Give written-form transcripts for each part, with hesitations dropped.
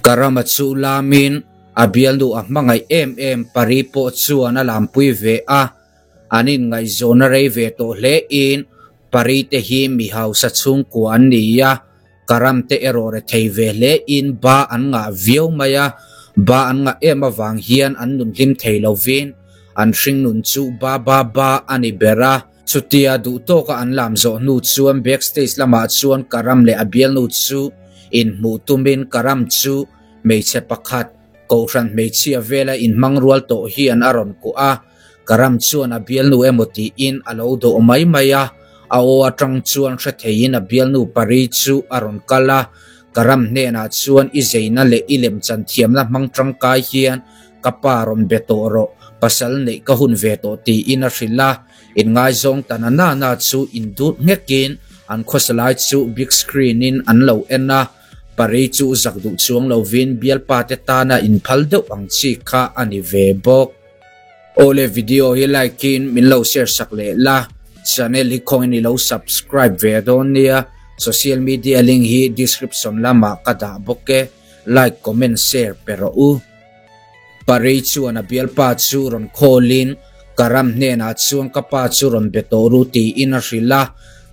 Karama chu lamin a bialnu a hmangaih em em Pari pawh chuan a lampui ve a, an inngaihzawn a rei ve tawh hle in Pari te hi mi hausa chhungkua an ni a, Karam te erawh rethei ve hle in ba an ngah viau mai a, ba an ngah em avang hian an nun hlim thei lovin an hringnun chu ba ba ba a ni ber a. Chutia duh tawka an lam zawh hnu chuan backstage lamah chuan Karam leh a bialnu chu inhmuh tumin Karam chu hmeichhe pakhat, Kohhran hmeichhia vela inhmang rual tawh hian a rawn kuah a. Karam chuan a bialnu emaw tiin a lo dawh mai mai a, a aw atang chuan hre theiin a bialnu Pari chu a rawn kal a. Karam hnenah chuan i zeina leh i lemchan thiamna hmang tangkai hian ka pa rawn be tawh rawh, pasal neih ka hun ve tawh tiin a hrilh a. Inngaizawng ta na na na chu indut nghekin an khawsa lai chu big screen in an lo en a, Pari chu zak duh chuang lovin bialpa te tana inphal deuh ang chi kha a ni ve bawk. Awle video hi like in min lo share sak leh la, channel hi khawngin i lo subscribe ve dawn nia, social media link hi description lamah ka dah bawk e, like comment share pe rawh u. Pari chuan a bialpa chu rawn khawlin Karam hnenah chuan ka pa chu rawn be tawh ru tiin a hrilh a.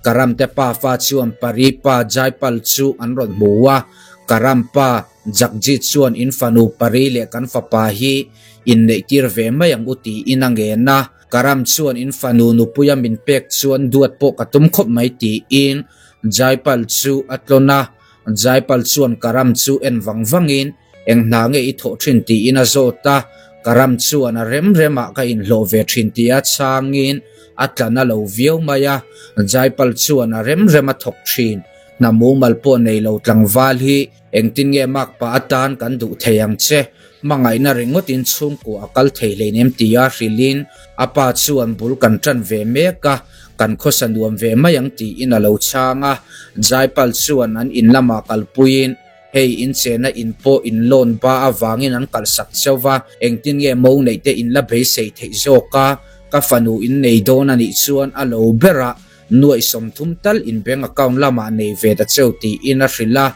Karam te pafa chuan Pari pa Jaipal chu an rawn hmu a. Karam pa Jagjit chuan in fanu Pari leh kan fapa hi inneihtir ve mai ang u tiin a ngen a. Karam chuan in fanu nupuia min pek chuan duat pawh ka tum khawp mai tiin Jaipal chu a tlawn a. Jaipal chuan Karam chu en vang vangin Eng hna nge i thawh thin tiin a zawt a, ka ram chuan a rem remah ka inhlawh ve thin tia chhangin a tla na lo viau mai a, Jaipal chuan a rem rem a thawk thin. Hna mumal pawh nei lo tlangval hi engtin nge makpa atan kan duh thei ang che? Hmangaihna ringawtin chhungkua a kal thei hleinem tia hrilhin a pa chuan bul kan tan ve mek a, kan khawsa nuam ve mai ang tiin a lo chhang a, Jaipal chuan an in lamah kalpuiin Hei in chena in pawh in loan ba avangin an kalhsak cheu va, engtin nge mo neih te in la beisei theih zawk a, ka fanu in nei dawn a nih chuan a lo ber a, nuaih 30 tal in bank account lamah nei ve ta cheu tiin a hrilh a,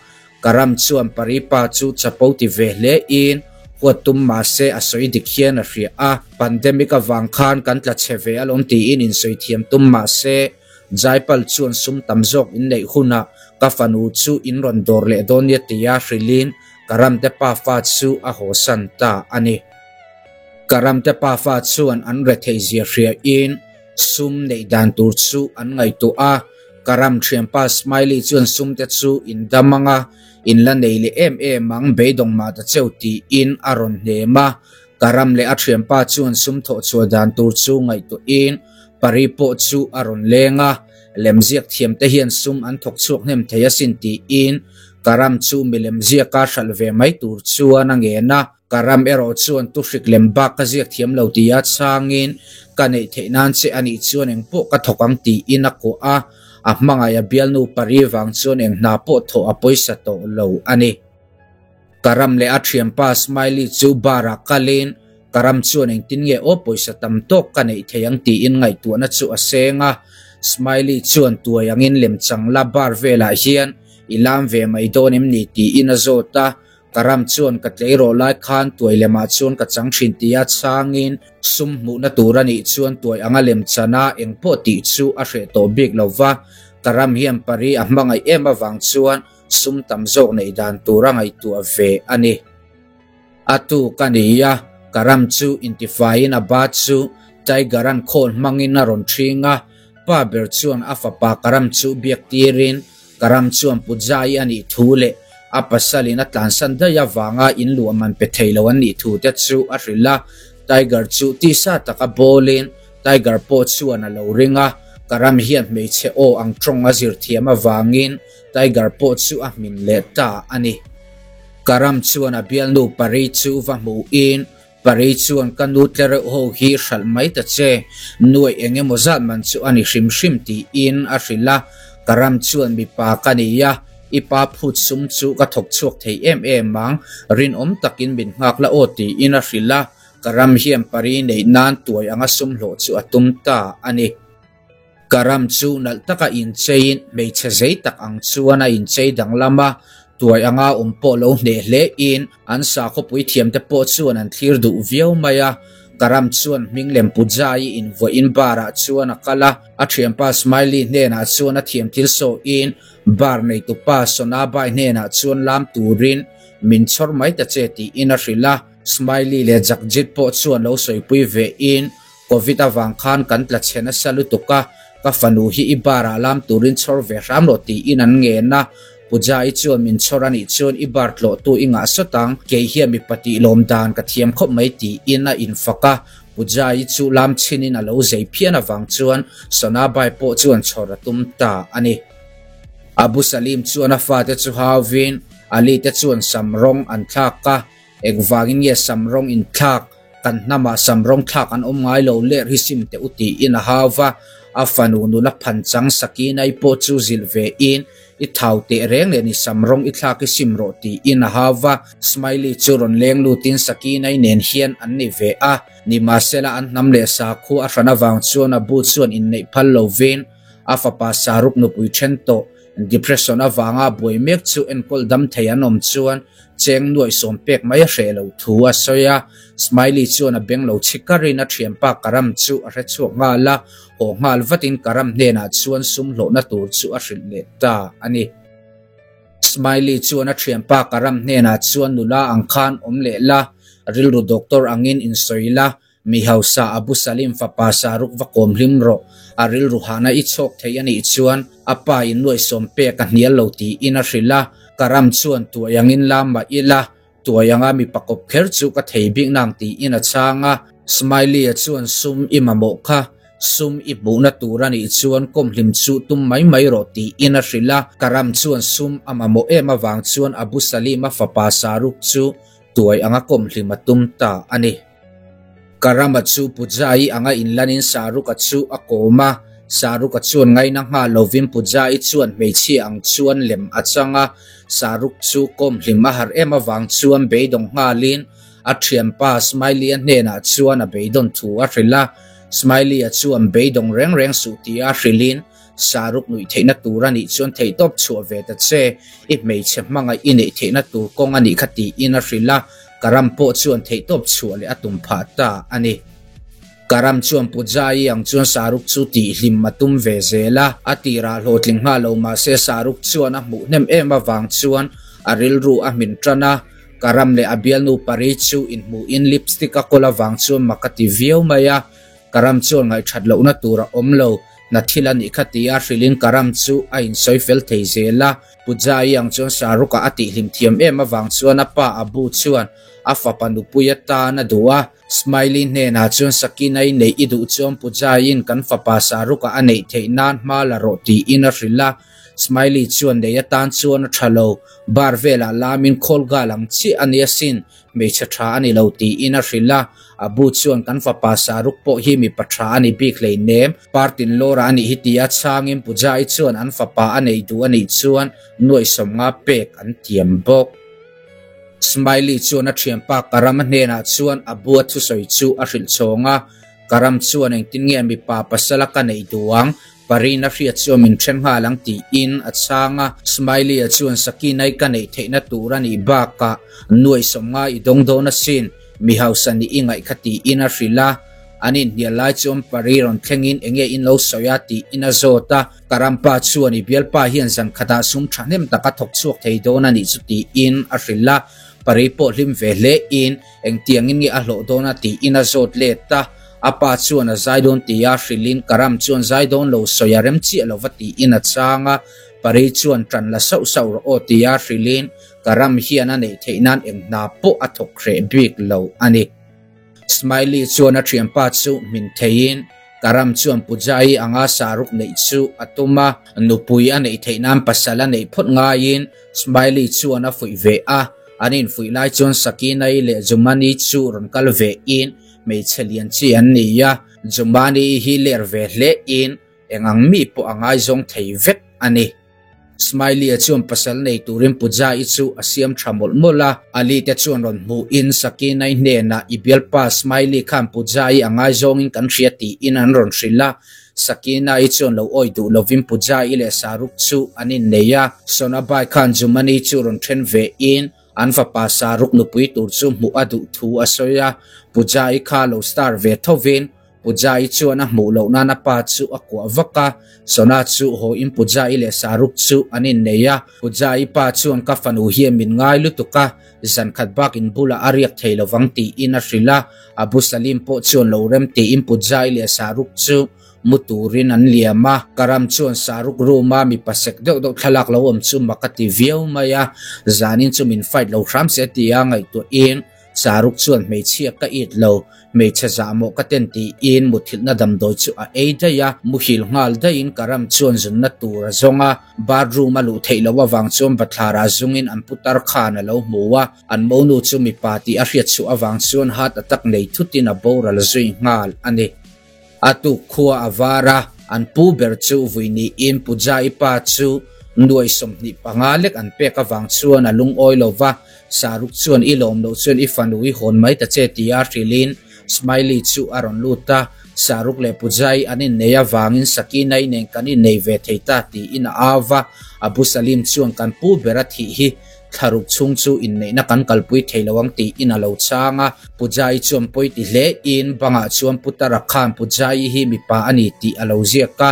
Karam chuan Paripa chu chapo ti ve hle in huat tum mahse a sawi dik hian a hria a, pandemic avang khan kan tla chhe ve alawm tiin in sawi thiam tum mahse Jaipal chuan sum tam zawk in neih hunah ka fanu chu in rawn dawr leh dawn nia tia hrilhin Karamte pafa chu a hawsan ta a ni. Karamte pafa chuan an retheih zia hriain sum neih dan tur chu an ngaihtuah a, Karam thianpa Smiley chuan sumte chu in dam ang a, in la nei leh em em ang beidawng mah ta cheu tiin a rawn hnem a. Karam leh a thianpa chuan sum thawh chhuah dan tur chu ngaihtuahin Pari pawh chu a rawn leng a, lemziak thiamte hian sum an thawk chhuak hnem thei asin tiin Karam chu milem ziaka hralh ve mai tur chuan a ngen a. Karam erawh chuan tuhrik lem bak ka ziak thiam lo tia chhangin ka neih theih nan che a nih chuan eng pawh ka thawk ang tiin a kuah a, a hmangaih a bialnu Pari vang chuan eng hna pawh thawh a pawisa tawh lo a ni. Karam leh a thianpa Smiley chu bar ah kalin Karam chuan engtin nge aw pawisa tam tawk ka neih thei ang tiin ngaihtuahna chu a seng a. Smiley chuan tuai angin lemchang la bar velah hian i lam ve mai dawn em ni tiin a zawt a. Karam chuan ka tleiraw lai khan tuai lemah chuan ka chang thin tia chhangin sum hmuhna tur a nih chuan tuai anga lemchana engpawh tih chu a hreh tawh bik lova. Karam hian Pari a hmangaih em avang chuan sum tam zawk neih dan tur a ngaihtuah ve a ni. A tuk a ni a, Karam chu intifaiin a ba chu Tiger-a'n khawl hmangin a rawn ṭhing a, pa ber chuan a fapa Karam chu biak tirin Karam chuan Pujai a nih thu leh a pasalin a tlansan daih avanga in luah man pe thei lo an nih thu te chu a hrilh a, Tiger chu tisa taka bawlin Tiger pawh chuan a lo ring a, Karam hian hmeichhe aw ang ṭawng a zir thiam avangin Tiger pawh chu a hmin leh ta a ni. Karam chuan a bialnu Pari chu va hmuhin, Pari chuan ka nu tlereuh ho hi hralh mai ta che, nuaih eng emaw zat man chu a ni hrim hrim tiin a hrilh a. Karam chuan mipa ka ni a, i pa phut sum chu ka thawk chhuak thei em em ang, rinawm takin min nghak la aw tiin a hrilh a. Karam hian Pari neih nan tuai anga sum hlawh chu a tum ta a ni. Karam chu nalh taka incheiin hmeichhe zei tak ang chuan a inchei danglam a, Tuai anga awm pawh lo hneh hle in an sakhaw puithiam te pawh chuan an thlir duh viau mai a. Karam chuan hming lem Pujai in vawiin bar ah chuan a kal a, a thianpa Smiley hnenah chuan a thiam thil saw in bar neitupa Sonabai hnenah chuan lam turin min chhawr mai ta che tiin a hrilh a. Smiley leh Jagjit pawh chuan lo sawipui ve in Covid avang khan kan tla chhe nasa lutuk a, ka fanu hi i bar ah lam turin chhawr ve hram rawh tiin an ngen a. Puja-i chuan min chhawr a nih chuan i bar tlawhtu i ngah sawt ang, kei hian mipa tih lawm dan ka thiam khawp mai tiin a infak a. Puja-i chu lam chhinin a lo zei phian avang chuan Sonabai pawh chuan chhawr a tum ta a ni. Abu Salim chuan a fate chu hauvin Ali te chuan sam rawng an thlak a, Engvangin nge sam rawng inthlak, kan hnamah sam rawng thlak an awm ngai lo ler hi sim teh u tiin a hau va, a fanu nula phan chang Sakinai pawh chu zilh ve in, I thau teh reng leh ni sam rawng i thlak i sim rawh tiin a hau va, Smiley chu rawn leng lutin Sakinai nen hian an ni ve a, nimahsela an hnam leh sakhua a hran avang chuan a bu chuan inneih phal lovin a fapa Saruk nupui then tawh Depression avanga buai mek chu enkawl dam thei an awm chuan cheng nuaih sawm pek mai a hreh lo thu a sawi a. Smiley chuan a beng lo chhi karin a thianpa Karam chu a hre chhuak nghal a, haw nghal vatin Karam hnenah chuan sum hlawhna tur chu a hrilh leh ta a ni. Smiley chuan a thianpa Karam hnenah chuan nula ang khan awm leh la, rilru doctor angin insawi la, Mi hausa Abu Salim fapa Shahrukh va kawm hlim rawh, a rilru hahna i chhawk thei a nih chuan a pa in nuaihsawm pek a hnial lo tiin a hrilh a, ka ram chuan tuai angin lam mah ila, tuai anga mipa kawp kher chu ka thei bik nang tiin a chhang a. Smiley-a chuan sum i mamawh kha, sum i hmuhna tur a nih chuan kawm hlim chu tum mai mai rawh tiin a hrilh a, ka ram chuan sum a mamawh em avang chuan Abu Salim-a fapa Shahrukh chu tuai anga kawm hlim a tum ta a ni. Karama chu Pujai anga inlanin Shahrukh-a chu a kawm a, Shahrukh-a chuan ngaina nghal lovin Pujai chuan hmeichhia ang chuan lem a chang a, Shahrukh chu kawm hlim a harh em avang chuan beidawng nghalin a thianpa Smiley-a hnenah chuan a beidawn thu a hrilh a, Smiley-a chuan beidawng reng reng suh tia hrilhin Shahrukh nuih theihna tur a nih chuan theihtawp chhuah ve ta che, i hmeichhe hmangaih i neih theihna tur kawng a nih kha tiin a hrilh a. Karam pawh chuan theihtawp chhuah leh a tum phah ta a ni. Karam chuan Pujai ang chuan Shahrukh chu tihhlim a tum ve zel a, a tirah hlawhtling nghal lo mahse Shahrukh chuan a hmuh hnem em avang chuan a rilru a hmin tan a, Karam leh a bialnu Pari chu inhmuhin lipstick a kawl avang chuan mak a ti viau mai a, Karam chuan ngaihthat lohna tur a awm lo, na thil a nih kha tia hrilhin Karam chu a insawi fel thei zel a. Pujai ang chuan Shahrukh-a a tihhlim thiam em avang chuan a pa Abu chuan a fapa nupui atan a duh a. Smiley hnenah chuan Sakinai neih i duh chuan Pujaiin kan fapa Shahrukh-a a neih theih nan hma la rawh tiin a hrilh a. Smiley chuan nei atan chuan a tha lo, bar velah lamin khawl gal ang chiah a nia sin, Hmeichhe tha a ni lo tiin a hrilh a, Abu chuan kan fapa Shahrukh pawh hi mipa tha a ni bik hleinem, Partin Lora a nih hi tia chhangin Pujai chuan an fapa a nei duh a nih chuan nuaihsawmnga pek an tiam bawk. Smiley chuan a thianpa Karam-a hnenah chuan Abu-a thusawi chu a hrilh chhawng a, Karam chuan engtin nge mipa pasala ka neih duh ang, Parina hriat chu min then nghal ang tiin a chhang a. Smiley-a chuan Sakinai ka neih theihna tur a nih bakah nuaihsawm nga i dawng dawn asin, mi hausa nih i ngaih kha tiin a hrilh a. An inhnial lai chuan Pari rawn thlengin enge in lo sawi a tiin a zawt a. Karampa chuan i bialpa hian zan khatah sum thahnem tak a thawk chhuak thei dawn a nih chu tiin a hrilh a. Pari pawh hlim ve hle in Engtiangin nge a hlawh dawn a tiin a zawt let a, a pa chuan a zai dawn tia hrilhin Karam chuan zai dawn lo sawi a rem chiah lova tiin a chhang a, Pari chuan tan la sauh sauh rawh aw tia hrilhin Karam hian a neih theih nan eng hna pawh a thawk hreh bik lo a ni. Smiley chuan a thianpa chu hmin theiin Karam chuan Pujai anga Shahrukh neih chu a tum a, nupui a neih theih nan pasal a neih phawt ngaiin Smiley chuan a fuih ve a, an infuih lai chuan Sakinai leh Jumani chu rawn kal ve in hmeichhe lian chi an ni a, Jumani hi ler ve hle in eng ang mi pawh a ngaizawng thei vek a ni. Smiley-a chuan pasal nei turin Puja-i chu a siam tha mawlh mawlh a, Ali te chuan rawn hmuh in Sakinai hnenah i bialpa Smiley khan Puja-i a ngaizawngin kan hria tiin an rawn hrilh a. Sakina-i chuan lo awih duh lovin Puja-i leh Saruk chu an innei a. Sonabai khan Jumani chu rawn then ve in an fapa Saruk nupui tur chu hmuh a duh thu a sawi a. Puja-i kha lo star ve thovin Puja-i chuan a hmuh loh nan a pa chu a kuah vak a. Sona chu haw in Puja-i leh Saruk chu an innei a. Puja-i pa chuan ka fanu hian min ngai lutuk a, zan khat bak in bulah a riak thei lovang tiin a hrilh a. Abu Salim pawh chuan lo rem tiin Pujai leh Saruk chu mu turin an liam a. Karam chuan Saruk room a mipa sek deuh deuh thlalak lo awm chu mak a ti viau mai a, zanin chu min fight lo hram se tia ngaihtuahin Saruk chuan hmeichhia ka it lo, hmeichhe zahmawh ka ten tiin muthilhna damdawi chu a ei daih a, muhil nghal daihin Karam chuan zunna tur a zawng a, bathroom a luh theih loh avang chuan bathlarah zungin an putar khan a lo hmu a. An monu chu mipa tih a hriat chhuah avang chuan heart attack nei thutin a boral zui nghal a ni. A tuk khua a var a, an pu ber chu vui niin Puja-i pa chu nuai 25 lek an pek avang chuan a lungawi lo va, Saruk chuan i lawm loh chuan i fanu i hawn mai ta che tia hrilhin Smiley chu a rawn lut a, Saruk leh Puja-i an innei avangin Sakina-i nen kan innei ve thei ta tiin a au va, Abu Salim chuan kan pu ber a thih hi Thlaruk chhung chu inneihna kan kalpui thei lo ang tiin a lo chhang a. Pujai chuan pawi ti hle in bangah chuan Putara khan Pujai hi mipa a ni tih a lo ziak a.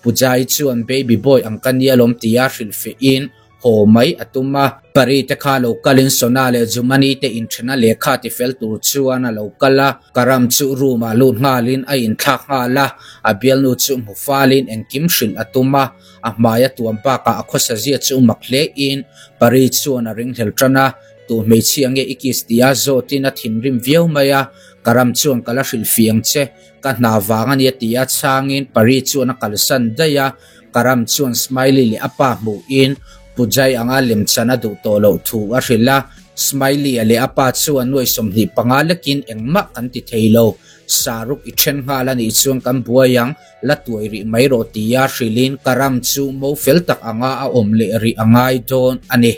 Pujai chuan baby boy ang ka nia lawm tia hrilhfeh in haw mai a tum a. Pari te kha lo kalin Sona leh Jumani te inthena lehkha ti fel tur chuan a lo kal a. Karam chu room ah lut nghalin a inthlak nghal a, a bialnu chu hmu falin engkim hrilh a tum a. A hmai a tuam bakah a khawsa zia chu mak hle in Pari chuan a ringhlel tan a, Tu hmeichhia nge i kiss tia zawtin a thinrim viau mai a, ka ram chuan ka la hrilh fiang che, ka hna vang a nia tia chhangin Pari chuan a kalsan daih a, ka ram chuan Smiley leh a pa hmuhin Pujai anga lemchan a duh tawh loh thu a hrilh a, Smiley-a leh a pa chuan nuai 25 lekin engmah kan ti thei lo, Saruk i then nghal a nih chuan kan buai ang. La tuai rih mai rawh tia hrilhin Karam chu mo fel tak anga a awm leh rih a ngai dawn a ni.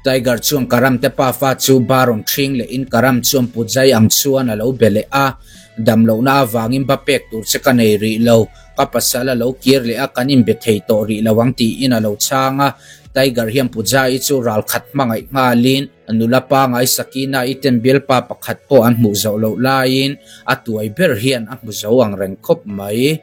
Tiger chuan Karam te pafa chu ba rawn ṭhing lehin Karam chuan Pujai ang chuan a lo be leh a, Damlohna avangin ba pek tur che ka nei rih lo, ka pasal a lo kir leh a kan inbe thei tawh rih lo ang tiin a lo chhang a. Tiger hian Pujai chu ralkhat hmangaih nghalin, Nula pangai Sakina i ten bialpa pakhat pawh an hmuh zoh loh laiin a tuai ber hian a hmu zo ang reng khawp mai.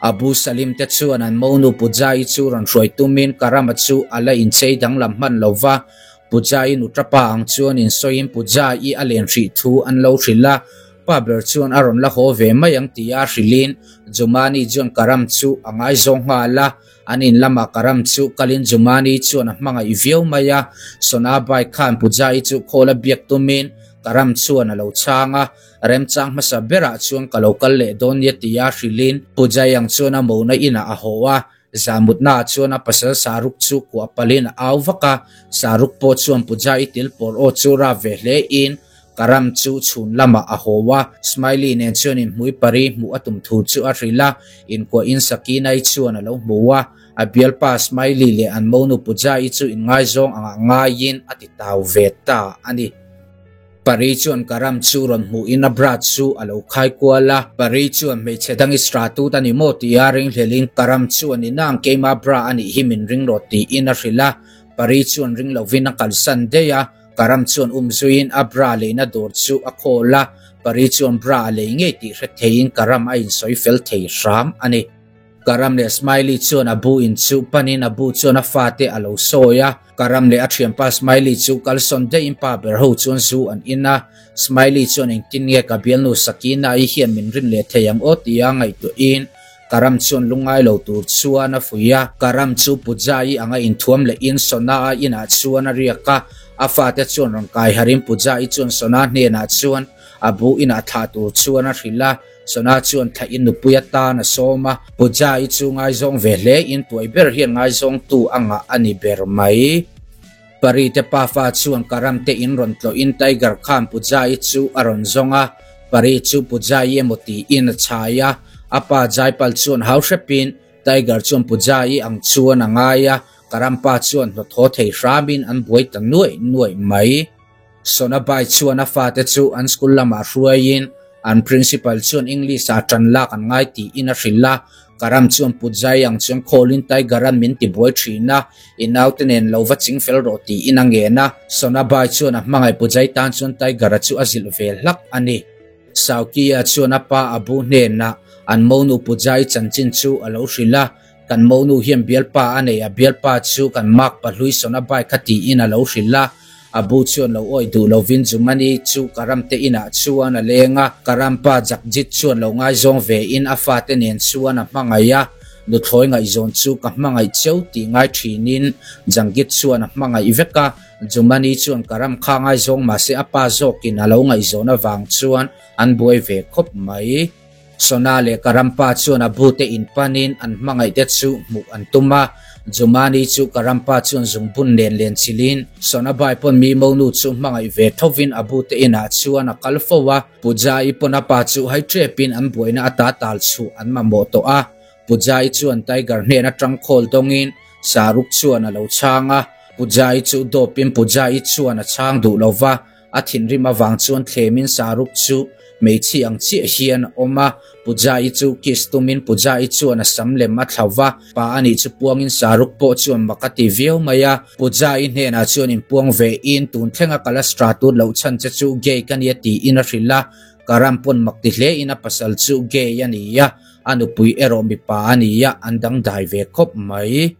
Abu Salim te chuan an monu Puja-i chu rawn hruai tumin Karama chu a la inchei danglam hman lo va, Puja-i nuṭapa ang chuan insawiin Puja-i a len hrih thu an lo hrilh a, pa ber chuan a rawn la haw ve mai ang tia hrilhin Jumani chuan Karam chu a ngaizawng nghal a. An in lamah Karam chu kalin Jumani chuan a hmangaih viau mai a, Sonabai khan Pujai chu khawl a biak tumin Karam chuan a lo chhang a, remchang hmasa berah chuan ka lo kal leh dawn nia tia hrilhin Pujai ang chuan a mona inah a haw a, Zamutnaah chuan a pasal Saruk chu kuah palhin a au vak a, Saruk pawh chuan Pujai til pawr aw chu rap ve hle in Karam chu chhun lamah a haw a, Smiley nen chuan inhmui pari hmuh a tum thu chu a hrilh a, inkuahin Sakinai chuan a lo hmu a, a bialpa Smiley leh an monu Puja-i chu inngaizawng angah ngaiin a ti tau ve ta a ni. Pari chuan Karam chu rawn hmuhin a bra chu a lo khai kual a, Pari chuan hmeichhe dang i stratut a ni maw tia ringhlelhin Karam chuan inang keima bra a nih hi min ring rawh tiin a hrilh a, Pari chuan ring lovin a kalsan daih a. Karam chuan um zuiin a bra leina dawr chu a khawl a, Pari chuan bra a lei ngei tih hre theiin Karam a insawi fel thei hram a ni. Karam leh Smiley chuan a bu in chu panin a bu chuan a fate a lo sawi a, Karam leh a thianpa Smiley chu kalsawn daihin pa ber ho chuan zu an in a, Smiley chuan engtin nge ka bialnu Sakina-i hian min rin leh thei ang aw tia ngaihtuahin Karam chuan lungngai lo tur chuan a fuih a, Karam chu Puja-i anga inthuam lehin Sona-a inah chuan a riak a, a fate chuan rawn kai harin Puja-i chuan Sona hnenah chuan a bu inah thlah tur chuan a hrilh a, Sona chuan thlahin nupui atan a sawm a, Puja-i chu ngaizawng ve hle in tuai ber hian ngaizawngtu a ngah a ni ber mai. Pari te pafa chuan Karam te in rawn tlawhin Tiger khan Pujai chu a rawn zawng a, Pari chu Pujai emaw tiin a chhai a, a pa Jaipal chuan hau hrepin Tiger chuan Pujai ang chuan a ngai a, Karam pa chuan hnawthaw thei hramin an buai ta nuaih nuaih mai. Sonabai chuan a fate chu an school lamah hruaiin. An principal chuan English ah ṭan lak an ngai tiin a hrilh a, Karam chuan Pujai ang chuan call-in Tiger-a'n min ti buai ṭhin a, i naute nen lo va ching fel rawh tiin a ngen a. Sonabai chuan a hmangaih Pujai tan chuan Tiger-a chu a zilh ve hlak a ni. Saukia chuan a pa Abu hnenah an monu Pujai chanchin chu a lo hrilh a, Kan monu hian bialpa a nei a, bialpa chu kan mak pahlui Sonabai kha tiin a lo hrilh a. Abu chuan lo awih duh lovin Jumani chu Karamte inah chuan a leng a, Karampa Jagjit chuan lo ngaizawng vein a fate nen chuan a hmangaih a, nuthlawi ngaihzawn chu ka hmangaih cheu tih ngai thinin Jangit chuan a hmangaih vek a, Jumani chuan Karam kha ngaizawng mahse a pa zawkin a lo ngaihzawn avang chuan an buai ve khawp mai. Sona leh Karampa chuan a bute inpanin an hmangaihte chu hmuh an tum a. Jumani chu Karampa chuan zungbun nen len chilhin Sona bai pawn mi monu chu hmangaih ve thovin a bute inah chuan a kal fo a. Puja-i pawn a pa chu hai tepin an buaina ata tal chhuh an mamawh tawh a. Puja-i chuan Tiger hnen atang call dawngin Saruk chuan a lo chhang a. Puja-i chu dawpin Puja-i chuan a chhang duh lova. A thinrim avang chuan thlemin Saruk chu hmeichhi ang chiah hian a awm a, Puja-i chu kiss tumin Puja-i chuan a sam lem a thlau va, pa a nih chu puangin Saruk pawh chuan mak a ti viau mai a, Puja-i hnenah chuan inpuang ve in tun thlenga ka la stra tut loh chhan che chu gay ka nia tiin a hrilh a, Karam pawn mak ti hle in a pasal chu gay a ni a, a nupui erawh mipa a ni a, an dangdai ve khawp mai.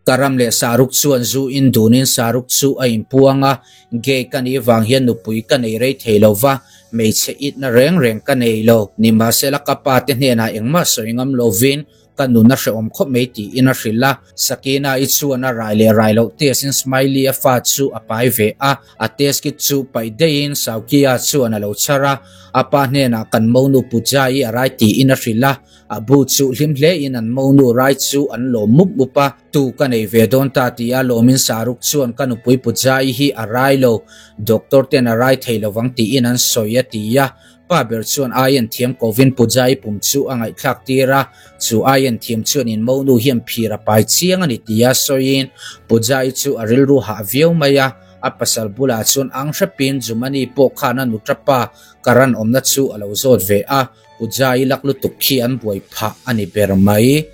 Karam leh Saruk chuan zu in dunin Saruk chu a inpuang a, Gay ka nih vang hian nupui ka nei rei thei lo va, hmeichhe itna reng reng ka nei lo. Nimahsela ka pa te hnenah engmah sawi ngam lovin ka nun a hrehawm khawp mai tiin a hrilh a. Sakina-i chuan a rai leh rai loh test in Smiley-a fa chu a pai ve a, a test kit chu paih daihin Saukia chuan a lo chhar a, a pa hnenah kan monu Puja-i a rai tiin a hrilh a. A bu chu hlim hle in an monu rai chu an lawm mup mup a, tu ka nei ve dawn ta ti a lawmin Saruk chuan ka nupui Pujai hi a rai lo, doctor ten a rai thei lovang tiin an sawi a ti a, pa ber chuan ai en thiam kovin Pujai pum chu a ngaihthlak tir a, chu ai en thiam chuan in monu hian phir a pai chiang a ni ti a sawiin Pujai chu a rilru hah viau mai a, a pasal bulah chuan ang hrepin Jumani pawh khan a nutra pa Karan awmna chu a lo zawt ve a. Pujai lak lutuk khi an buai phah a ni ber mai.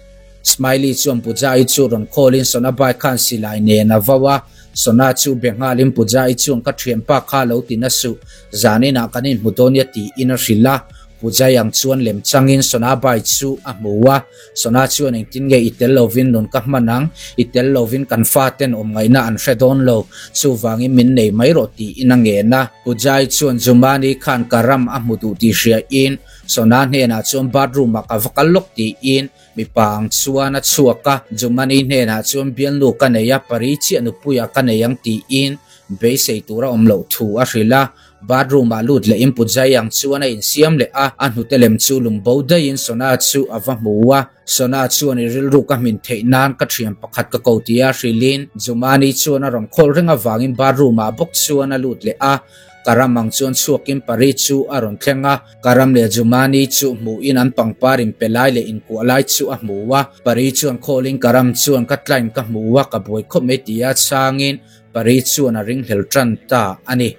Smiley chuan Pujai chu rawn call in Sonabai khan silai nen a vau a, Sona chu be nghalin Pujai chuan ka thianpa kha lo ti na suh, zaninah kan inhmu dawn nia tiin a hrilh a. Pujai ang chuan lem changin Sonabai chu a hmu a, Sona chuan engtin nge i tel lovin nun ka hman ang, i tel lovin kan faten awm ngaihna an hre dawn lo, chuvangin min nei mai rawh tiin a ngen a. Pujai chuan Jumani khan ka ram a hmu duh tih hria in Sona hnenah chuan bathroom ah ka va kal lawk tiin mipa ang chuan a chhuak a, Jumani hnenah chuan bialnu ka nei a, pari chiah nupuiah ka nei ang tiin beisei tur a awm loh thu a hrilh a, bathroom ah lut leh in Pujai ang chuan a insiam leh a, a hnute lem chu lung bo daih in Sona chu a va hmu a. Sona chuan i rilru ka hmin theih nan ka thian pakhat ka ko tia hrilhin Jumani chuan a rawn khawl reng avangin bathroom ah bawk chuan a lut leh a, Karam ang chuan chhuakin Pari chu a rawn thleng a, Karam leh Jumani chu hmuhin an pangpar inpe lai leh inkuah lai chu a hmu a, Pari chuan khawlin Karam chuan ka tlaiin ka hmu a, ka buai khawp mai tia chhangin Pari chuan a ringhlel tan ta a ni.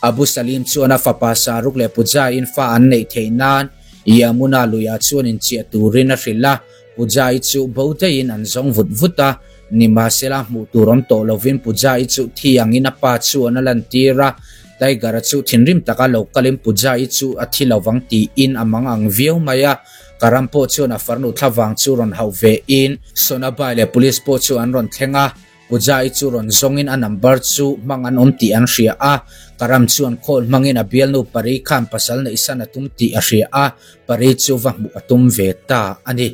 Abu Salim chuan a fapa Shahrukh leh Pooja-in fa an neih theih nan Yamuna luiah chuan inchiah turin a hrilh a, Pooja-i chu bo daihin an zawng vut vut a, nimahsela hmuh tur awm tawh lovin Pooja-i chu thi angin a pa chuan a lantir a, Tiger-a chu thinrim taka lo kalin Pooja-i chu a thi lovang tiin a mang ang viau mai a, Karam pawh chuan a farnu thlavang chu rawn hauh vein Sonabai leh Police pawh chu an rawn thleng a. Pujai chu rawn zawngin a number chu hmang an awm tih an hria a, Karam chuan call hmangin a bialnu Pari khan pasal neihsan a tum tih a hria a, Pari chu va hmuh a tum ve ta a ni.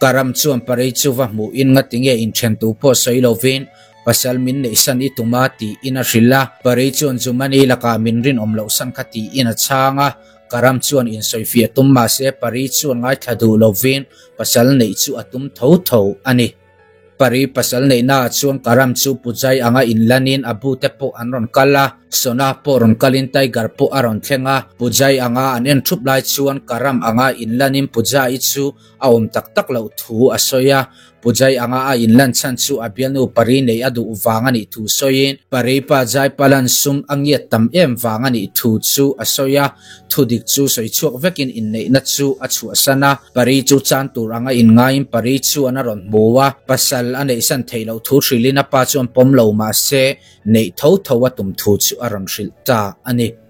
Karam chuan Pari chu va hmuhin ngatinge inthen tu pawh sawi lovin pasal min neihsan i tum a tiin a hrilh a, Pari chuan Jumani lakah min rinawm lohsan kha tiin a chhang a, Karam chuan insawifiah tum mahse Pari chuan ngaithla duh lovin pasal neih chu a tum tho tho a ni. Pari pasal neihnaah chuan Karam chu Pujai anga inlanin a bute pawh an rawn kal a, Sona pawh rawn kalin Tiger pawh a rawn thleng a, Pujai anga an en thup lai chuan Karam anga inlanin Pujai chu a awm tak tak loh thu a sawi a. Pujai anga a inlan chhan chu a bialnu Pari nei a duh vang a nih thu sawiin, Pari pa Jaipalan sum a ngiat tam em vang a nih thu chu a sawi a, thudik chu sawi chhuak vekin inneihna chu a chhuahsan a, Pari chu chan tur anga inngaiin Pari chuan a rawn hmu a, pasal a neihsan theih loh thu hrilhin a pa chuan pawm lo mahse neih tho tho a tum thu chu a rawn hrilh ta a ni.